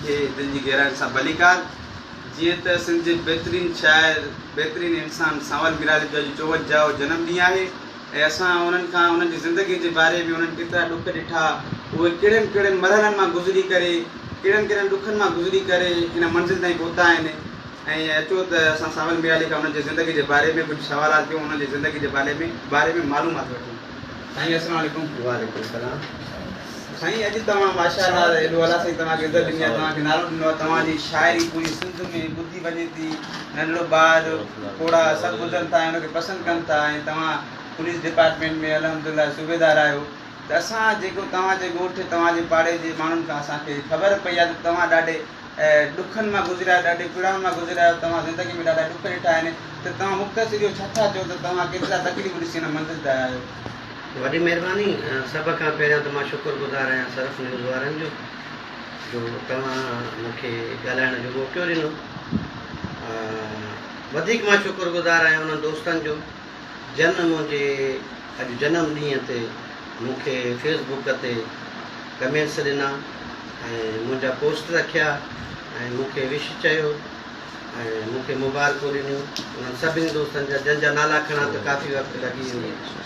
کي دل جي گهراين سان ڀليڪار. جيئن ته سنڌ جي بهترين شاعر، بهترين انسان سانول ميرالي جو اڄ چوونجاهون جنم ڏينهن آهي ۽ اسان انهن کان انهن جي زندگي جي باري ۾ انهن ڪيترا ڏک ڏٺا، اهي ڪهڙن ڪهڙن مرحلن مان گذري ڪري، ڪهڙن ڪهڙن ڏکن مان گذري ڪري هن منزل تائين پهتا آهن ۽ اچو ته اسان سانول ميرالي کان انهن جي زندگي جي باري ۾ ڪجهه سوالات ڪيون انهن جي زندگي جي باري ۾ معلومات وٺون. سائين السلام عليڪم. وعليڪم السلام. سائين اڄ توهان ماشاء الله ايڏو الله سائين توهان کي عزت ڏني آهي توهان کي نالو ڏنو آهي توهان جي شاعري پوري سنڌ ۾ ٻڌي وڃي ٿي ننڍڙو ٻار پوڙها سڀ ٻڌن ٿا ۽ ان کي پسند ڪن ٿا ۽ توهان پوليس ڊپارٽمينٽ ۾ الحمدلله صوبيدار آهيو ته اسان جيڪو توهان جي ڳوٺ توهان جي پاڙي جي ماڻهن کان اسان کي خبر پئي آهي ته توهان ڏاڍي ڏکن مان گذريا آهيو ڏاڍي پيڙائن مان گذريا آهيو توهان زندگي ۾ ڏاڍا ڏک ڏٺا آهن ته توهان مختصر اهو ڇا ٿا چئو ته توهان ڪيترا تڪليفون ڏسي هن منزل تي آيا آهيو. وڏي مهرباني سڀ کان پهريان ته مان شڪر گذار آهيان سرف نيوز وارن جو جو توهان مون کي ڳالهائڻ جو موقعو ڏنو وڌيڪ مان شڪر گذار آهيان انهن دوستن جو جن منهنجي اڄ جنم ڏينهن تي مون کي فيس بڪ تي ڪمينٽس ڏنا ۽ منهنجا پوسٽ رکيا ۽ مون کي وش چيو ۽ مون کي مبارڪون ڏنيون انهن سڀني دوستن جا جن جا نالا کڻان ته ڪافي وقت لڳي ويندو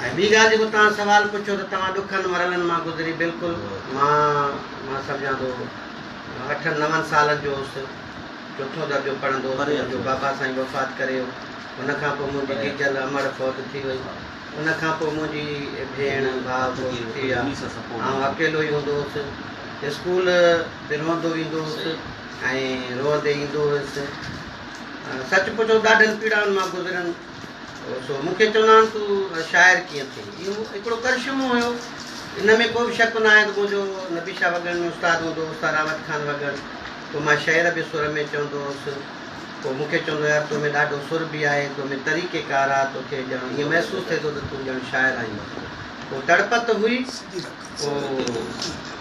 ۽ ٻي ڳالهه جيڪو توهان سوال پڇيو ته توهان ڏکن مرحلن مان گذري بلڪل مان مان سمجهان ٿو اٺن نون سالن جو هوس چوٿون درجو پڙهندو هوس منهنجو بابا سائين وفات ڪري ويو ان کان پوء منهنجي جيجل امڙ فوت ٿي وئي ان کان پوء منهنجي ڀيڻ ڀاء فوت ٿي ويا آئون اڪيلو ئي هوندو هوس اسڪول به روئندو ويندو هوس ۽ روئندي ايندو هيس. سچ پڇو ڏاڍن پيڙائن مان گذريم. سو مون کي چوندا آهن تون شاعر ڪيئن ٿئين؟ اهو هڪڙو ڪرشمو هيو. ان ۾ ڪو به شڪ ناهي ته منهنجو نبي شاهه وڳڻ ۾ استاد هوندو هو، استاد رحمت خان وڳڻ. پوء مان شعر به سر ۾ چوندو هوس. پوء مون کي چوندو يار تو ۾ ڏاڍو سر به آهي، تو ۾ طريقي ڪار آ، توکي ڄڻ ائين محسوس ٿئي ٿو ته تون ڄڻ شاعر آهين. پوء تڙپت هئي. پوء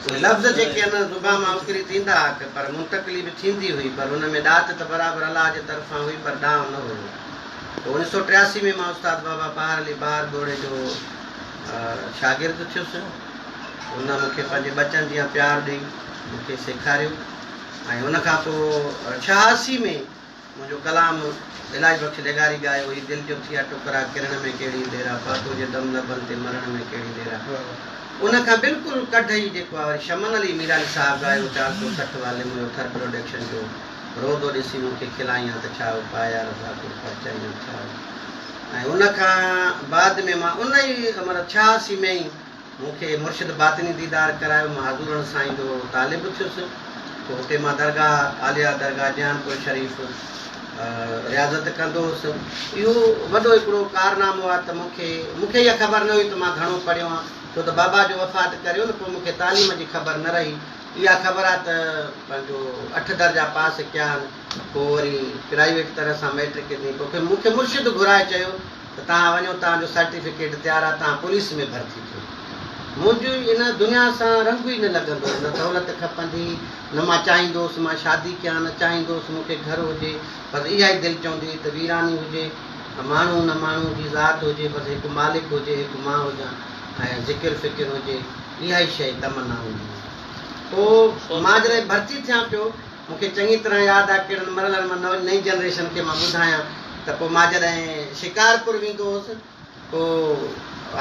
اهي لفظ جيڪي آهن زبان مان اڪري ته ايندا ها پر منتقلي به ٿيندي هئي پر ان ۾ ڏات ته برابر الله جي طرفان هئي پر ڏانء نه هيو. پوء اڻيهه سؤ 83 ۾ مان استاد بابا بهار علي بهار ٻوڙي جو شاگرد ٿيس. ان مون کي پنهنجي ٻچن جيان پيار ڏئي مون کي سيکاريو ۽ ان کان پوء 86 ۾ منهنجو ڪلام الاهي بخش لغاري ڳايو هي دل جو ٿيا ٽڪرا ڪرڻ ۾ ڪهڙي دير آ پاتو جي دم لبن تي مرڻ ۾ ڪهڙي دير آ ان کان بلڪل ڪڍ ئي جيڪو آ وري شمن علي ميرالي صاحب ڳايو 460 والي منهنجو ٿر پروڊڪشن جو روندو ڏسي مون کي کلائين ته ڇا هو پايا رضا ڪو پرچائين ڇا هو ۽ ان کان بعد ۾ مان ان ئي مطلب 86 ۾ ئي مون کي مرشد باطني ديدار ڪرايو، مان حضورڻ سائين جو طالب ٿيس. پوء اتي مان درگاهه عاليه درگاهه جهانپور شريف رياضت ڪندو هوس. اهو وڏو هڪڙو ڪارنامو آهي ته مون کي مون کي اها خبر نه هئي ته مان گهڻو پڙهيو آهيان، ڇو ته بابا جو وفات ڪريو نه پوء مون کي تعليم جي خبر نه رهي. اها خبر آهي ته پنهنجو اٺ درجا پاس ڪيا آهن، پوء وري پرائيويٽ طرح سان مئٽرڪ ڏني. پوء مون کي مرشد گهرائي چيو ته توهان وڃو توهان جو سرٽيفڪيٽ تيار آهي توهان پوليس ۾ ڀرتي ٿيو. منهنجو ان دنيا سان رنگ ئي نه لڳندو هو، نه دولت کپندي هئي، نه مان چاهيندو هوس مان شادي ڪيان، نه چاهيندو هوس مون کي گهر هجي، بس اها ئي دل چوندي هئي ته ويراني هجي، ماڻهو نه ماڻهو جي ذات هجي، بس هڪ مالڪ هجي، هڪ مان هجان ۽ ذڪر فڪر هجي، اها ئي شيء تمنا هوندي هئي. پوء مان جڏهن ڀرتي ٿيان پيو مون کي چڱي طرح ياد آ ڪهڙن مرحلن مان نئين جنريشن کي مان ٻڌايان ته پوء مان جڏهن شڪارپور ويندو هوس پوء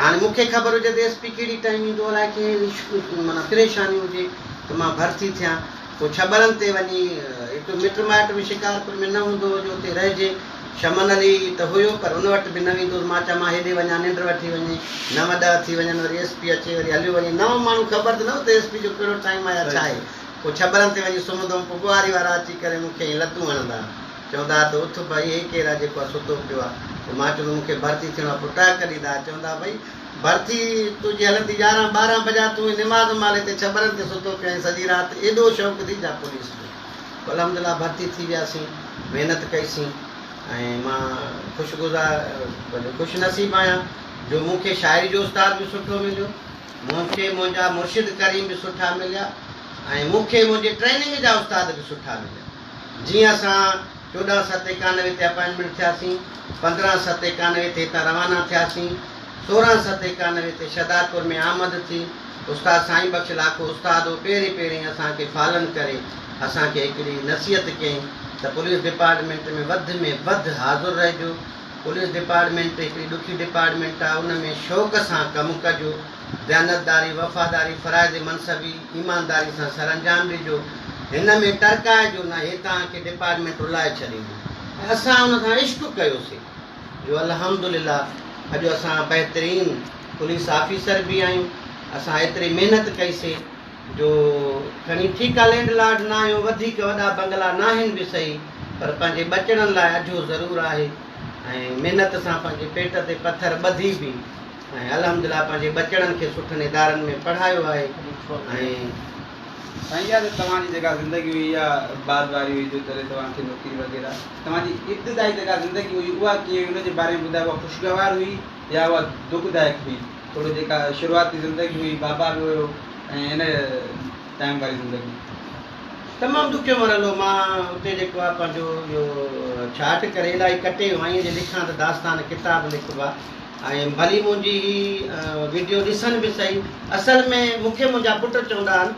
هاڻي مون کي خبر هجي ته ايس پي ڪهڙي ٽائيم ايندو الائي ڪنهن معنيٰ پريشاني هجي ته مان ڀرتي ٿيان پوء ڇٻرن تي وڃي هڪ مٽ مائٽ به شڪارپور ۾ نه هوندو هو جو اتي رهجي شمن علي ته هيو پر ان وٽ به نه ويندو هوس مان چوان مان هيڏي وڃان ننڊ وٺي وڃي نو ڏهه ٿي وڃن وري ايس پي اچي وري هليو وڃي نئون ماڻهو خبر ته نه هو ته ايس پي جو ڪهڙو ٽائيم آ يا ڇا آهي پوء ڇٻرن تي وڃي سمهندو هوم، پوء ٻوهاري وارا اچي ڪري مون کي ائين لتون هڻندا ها. چوندا ها ته اٿ ڀئي، هي ڪير آ جيڪو آ ستو پيو آ. پوء مان چوندو هوم مون کي ڀرتي ٿيڻو آ. پوء ٽهڪ ڏيندا ها، چوندا ها ڀئي ڀرتي تنهنجي هلندي يارهن ٻارهن بجا، تون هي نماز مهل هتي ڇٻرن تي ستو پيو آهين سڄي رات، ايڏو شوق ٿي ڇا پوليس جو. پوء الحمدلله ڀرتي ٿي وياسين، محنت ڪئي سين ۽ مان خوش گذار خوش نصيب آهيان جو مون کي شاعري جو استاد به سٺو مليو. مون کي منهنجا مرشد ڪريم به سٺا مليا ۽ مون کي منهنجي ٽريننگ جا استاد به سٺا مليا. جيئن اسان 14 ست 91 تي اپائنٽمينٽ ٿياسين، 15 ست 91 تي هتان روانا ٿياسين، 16 ست 91 تي شهدادپور ۾ آمد ٿي، استاد سائين بخش لاکو استاد هو پهرين پهرين اسان کي فالن ڪري اسان کي هڪڙي نصيحت ڪيائين ته پوليس ڊپارٽمينٽ ۾ وڌ ۾ وڌ حاضر رهجو پوليس ڊپارٽمينٽ هڪڙي ڏکي ڊپارٽمينٽ آ ان ۾ شوق سان ڪم ڪجو ديانتداري وفاداري فرائض منصبي ايمانداري سان سرانجام ڏجو هن ۾ ٽرڪائجو نه هي توهان کي ڊپارٽمينٽ رلائي ڇڏيندي ۽ اسان ان سان عشق ڪيوسي جو الحمدلله اڄ اسان بهترين پوليس آفيسر به آهيون اسان ايتري محنت ڪئي سي جو کڻي ٺيڪ آ لينڊ لارڊ نه آهيون وڌيڪ وڏا بنگلا ناهن به سهي پر پنهنجي ٻچڙن لاء اجهو ضرور آهي ۽ محنت سان پنهنجي پيٽ تي پٿر ٻڌي به ۽ الحمدلله پنهنجي ٻچڙن کي سٺن ادارن ۾ پڙهايو آهي ۽. سائين اها ته توهان جي جيڪا زندگي هئي اها بعد واري هئي جو تڏهن توهان کي نوڪري وغيره توهان جي ابتدائي جيڪا زندگي هئي اها ڪيئن هئي ان جي باري ۾ ٻڌايو اها خوشگوار هئي يا اها دکدائڪ هئي ٿورو جيڪا شروعاتي زندگي هئي بابا به هيو ۽ ان ٽائيم واري زندگي. تمام ڏکيو مرحلو مان اتي جيڪو آهي پنهنجو اهو ڇاٽ ڪري الائي ڪٽي ويو آهيان جي لکان ته داستان ڪتاب لکبا ۽ ڀلي منهنجي هي وڊيو ڏسن به سهي اصل ۾ مون کي منهنجا پٽ چوندا آهن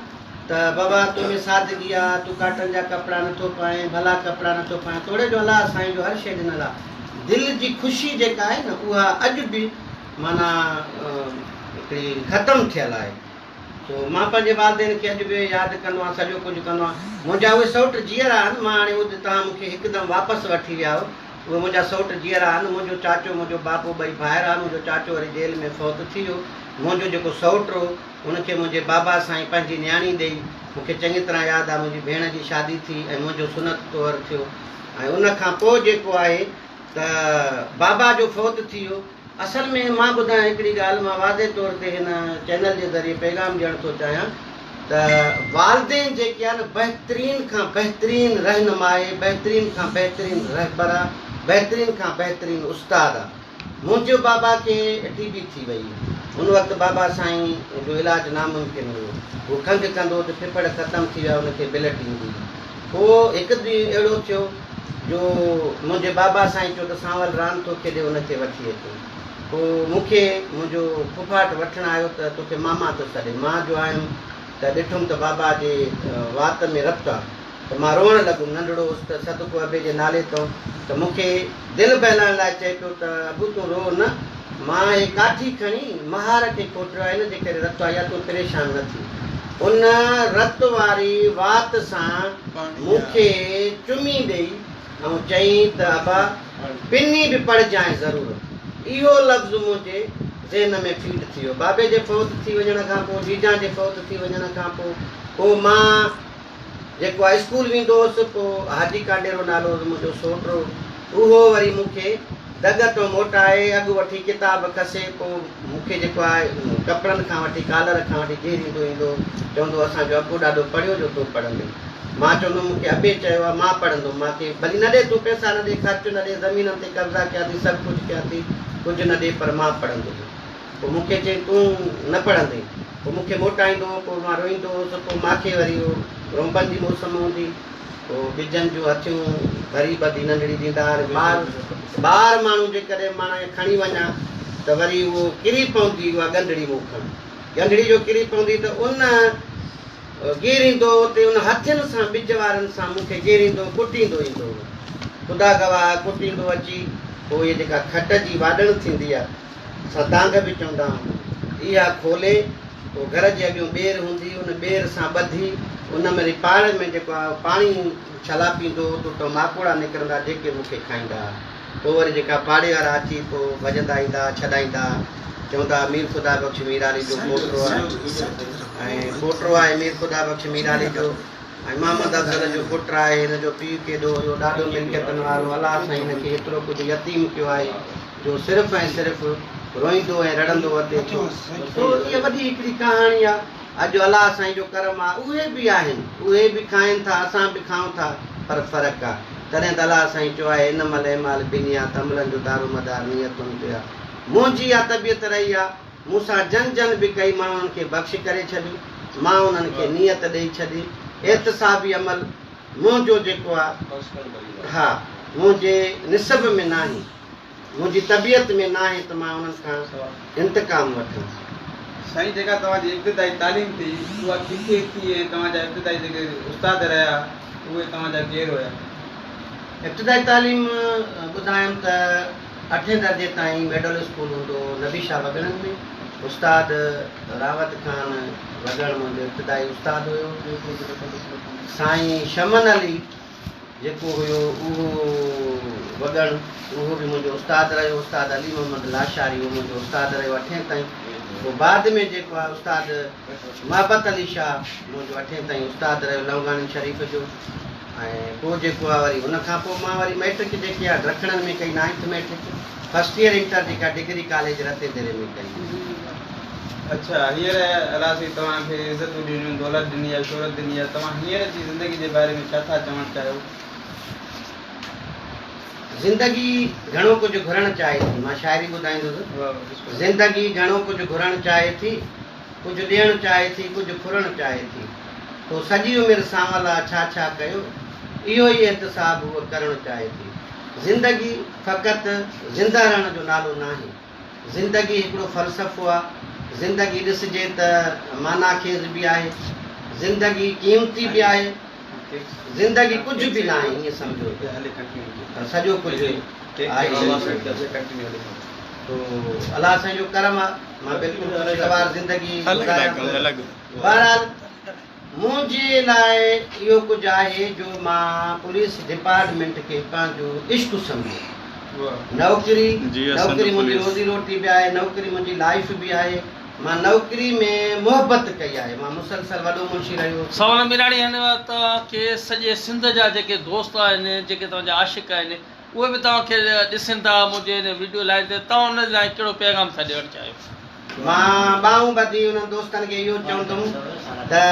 ته بابا تو ۾ سادگي آ تون ڪاٽن جا ڪپڙا نٿو پائين ڀلا ڪپڙا نٿو پائين توڙي جو الله سائين جو هر شيء ڏنل آ دل جي خوشي جيڪا آهي نه اها اڄ به معنيٰ هڪڙي ختم ٿيل آهي سو مان پنهنجي والدين کي اڄ به ياد ڪندو آهيان سڄو ڪجهه ڪندو آهيان منهنجا اهي سئوٽ جيئرا آهن مان هاڻي اهي توهان مون کي هڪدم واپس وٺي ويا آهيو اهي منهنجا سئوٽ جيئرا آهن منهنجو چاچو منهنجو بابو ٻئي ڀائر هئا منهنجو چاچو وري جيل ۾ فوت ٿي ويو منهنجو جيڪو سئوٽ هو ان کي منهنجي بابا سائين پنهنجي نياڻي ڏئي مون کي چڱي طرح ياد آهي منهنجي ڀيڻ جي شادي ٿي ۽ منهنجو سنت طهر ٿيو ۽ ان کان پوء جيڪو آهي ته بابا جو فوت ٿي ويو. اصل ۾ مان ٻڌايان هڪڙي ڳالهه مان واضح طور تي هن چينل جي ذريعي پيغام ڏيڻ ٿو چاهيان ته والدين جيڪي آهن بهترين کان بهترين رهنما آهي بهترين کان بهترين رهبر آهي بهترين کان بهترين استاد آهي منهنجو بابا کي ٽي بي ٿي وئي ان وقت بابا سائين جو علاج ناممڪن هيو هو کنگهه ڪندو ته ڦڦڙ ختم ٿي ويا ان کي بلٽ ايندي هئي پوء هڪ ڏينهن اهڙو ٿيو جو منهنجي بابا سائين چيو ته سانول راند ٿو کيڏي ان کي وٺي اچو. پوء مون کي منهنجو ڦڦاٽ وٺڻ آيو ته توکي ماما ٿو سڏي. مان جو آيم ته ڏٺم ته بابا جي وات ۾ رت آ ته مان روئڻ لڳم. ننڍڙو هوس ته صدقو ابي جي نالي تون ته مون کي دل بهلائڻ لاء چئي پيو ته ابو تون روء نه مان هي ڪاٺي کڻي مهار کي کوٽيو آهي ان جي ڪري رت آئي آهي تون پريشان نه ٿي. ان رت واري وات سان مون کي چمي ڏئي ۽ چيائين ته ابا پني به پڙهجانء ضرور. اهو لفظ منهنجي ذهن ۾ فيٽ ٿي ويو. بابي جي فوت ٿي وڃڻ کان پوء، جيجان جي فوت ٿي وڃڻ کان پوء، پوء مان جيڪو آء اسڪول ويندو هوس، پوء حاجي ڪانڊيرو نالو هوس منهنجو سوٽ هو، اهو وري مون کي دڳ تان موٽائي، اڳ وٺي ڪتاب کسي، پوء مون کي جيڪو آء ڪپڙن کان وٺي ڪالر کان وٺي گهيريندو ايندو هو، چوندو هو اسان جو ابو ڏاڏو پڙهيو جو تون پڙهندين. مان چوندو هوم مون کي ابي چيو آهي، مان پڙهندم، مان کي ڀلي نه ڏي تون پئسا نه ڏي، خرچ نه ڏي، زمينن تي قبضا ڪيا اٿئي، سڀ ڪجهه ڪيا اٿئي، ڪجهه نه ڏي پر مان پڙهندس. پوء مون کي چيائين تون نه پڙهندين. پوء مون کي موٽائيندو هو، پوء مان روئيندو هوس، پوء مان کي وري اهو رونبن جي موسم هوندي، پوء ٻجن جون هٿيون ڀري ٻڌي ننڍڙي ڏيندا هئا. ٻار ٻار ماڻهو جيڪڏهن مان ائين کڻي وڃان ته وري اهو ڪري پوندي اها ڳنڍڙي مون کان. ڳنڍڙي جو ڪري پوندي ته ان گيريندو هو تي ان هٿين سان ٻج وارن سان مون کي گيريندو ڪٽيندو ايندو هو. خدا گواهه ڪٽيندو اچي پوء اهي جيڪا کٽ جي واڏڻ ٿيندي آهي، اسان دانگ به چوندا آهيون. اها کولي پوء گهر جي اڳيون ٻير هوندي، ان ٻير سان ٻڌي، ان ۾ وري پاڙي ۾ جيڪو آهي پاڻي ڇلاپيندو هو ته اتان ماڪوڙا نڪرندا جيڪي مون کي کائيندا ها. پوء وري جيڪا پاڙي وارا اچي پوء ڀڄندا ايندا ها، ڇڏائيندا ها. چوندا ها مير خدا بخش ميرالي جو پوٽو آهي ۽ پوٽو آهي مير خدا بخش ميرالي جو. ۽ محمد افضل جو پٽ آهي، هن جو پيء ڪيڏو هيو، ڏاڍو ملڪيتن وارو، الله سائين هن کي ايترو ڪجهه يتيم ڪيو آهي جو صرف ۽ صرف روئيندو ۽ رڙندو وتي ٿو. سو اها وڏي هڪڙي ڪهاڻي آ. اڄ الله سائين جو ڪرم آ، اهي به آهن، اهي به کائن ٿا، اسان به کائون ٿا، پر فرق آ. تڏهن ته الله سائين چيو آهي، انما الاعمال بالنيات عملن جو دارومدار نيتن تي آ. منهنجي اها طبيعت رهي آ. مون سان جن جن به ڪئي مان انهن کي بخش ڪري ڇڏي، مان انهن کي نيت ڏئي ڇڏي، احتسابي عمل منهنجو جيڪو آ ها منهنجي نسب ۾ ناهي، منهنجي طبيعت ۾ ناهي ته مان انهن کان انتقام وٺان. سائين جيڪا توهان جي ابتدائي تعليم ٿي اها ڪٿي ٿي ۽ توهان جا ابتدائي جيڪي استاد رهيا اهي توهان جا ڪير هيا؟ ابتدائي تعليم ٻڌايم ته اٺين درجي تائين ميڊل اسڪول هوندو هو نبي شاهه وڳڻن ۾ استاد راوت خان وڳڻ منهنجو ابتدائي استاد هيو. سائين شمن علي جيڪو هيو اهو وڳڻ اهو به منهنجو استاد رهيو استاد علي محمد لاشاري اهو منهنجو استاد رهيو اٺين تائين پوء بعد ۾ جيڪو آهي استاد محبت علي شاهه منهنجو اٺين تائين استاد رهيو لونگاڻين شريف جو ۽ پوء جيڪو آهي وري ان کان پوء مان وري مئٽرڪ جيڪي آهي ڊکڻن ۾ ڪئي ninth matric first year inter جيڪا ڊگري ڪاليج رتي ديري ۾ ڪئي. اڇا هينئر الله سائين توهان کي عزتون ڏنيون دولت ڏني آهي شهرت ڏني آهي توهان هينئر جي زندگي جي باري ۾ ڇا ٿا چوڻ چاهيو؟ زندگي گهڻو ڪجهه گهرڻ چاهي ٿي مان شاعري ٻڌائيندس زندگي گهڻو ڪجهه گهرڻ چاهي ٿي ڪجهه ڏيڻ چاهي ٿي ڪجهه ڦرڻ چاهي ٿي تو سڄي عمر سانولا ڇا ڇا ڪيو اهو ئي احتساب هوء ڪرڻ چاهي ٿي زندگي فقط زنده رهڻ جو نالو ناهي زندگي هڪڙو فلسفو آ. زندگي ڏسجي ته معنيٰ خيز به آهي. زندگي قيمتي به آهي. زندگي ڪجهه به ناهي ائين سمجهو ته سڄو ڪجهه آهي زندگي. تو الله سائين جو ڪرم آ مان بلڪل خوشگوار زندگي گذاريان ٿو. بهرحال منهنجي لاء اهو ڪجهه آهي جو مان پوليس ڊپارٽمينٽ کي پنهنجو عشق سمجهو. نوڪري، نوڪري منهنجي روزي روٽي به آهي، نوڪري منهنجي لائيف به آهي. مان نوڪري ۾ محبت ڪئي آهي. مان مسلسل وڏو منشي رهيو هوس. سوال ميراڻي هن وقت توهان کي سڄي سنڌ جا جيڪي دوست آهن جيڪي توهان جا عاشق آهن اهي به توهان کي ڏسن ٿا منهنجي هن وڊيو لائين تي توهان انهن لاء ڪهڙو پيغام ٿا ڏيڻ چاهيو. مان ٻانهون ٻڌي انهن دوستن کي اهو چوندم ته.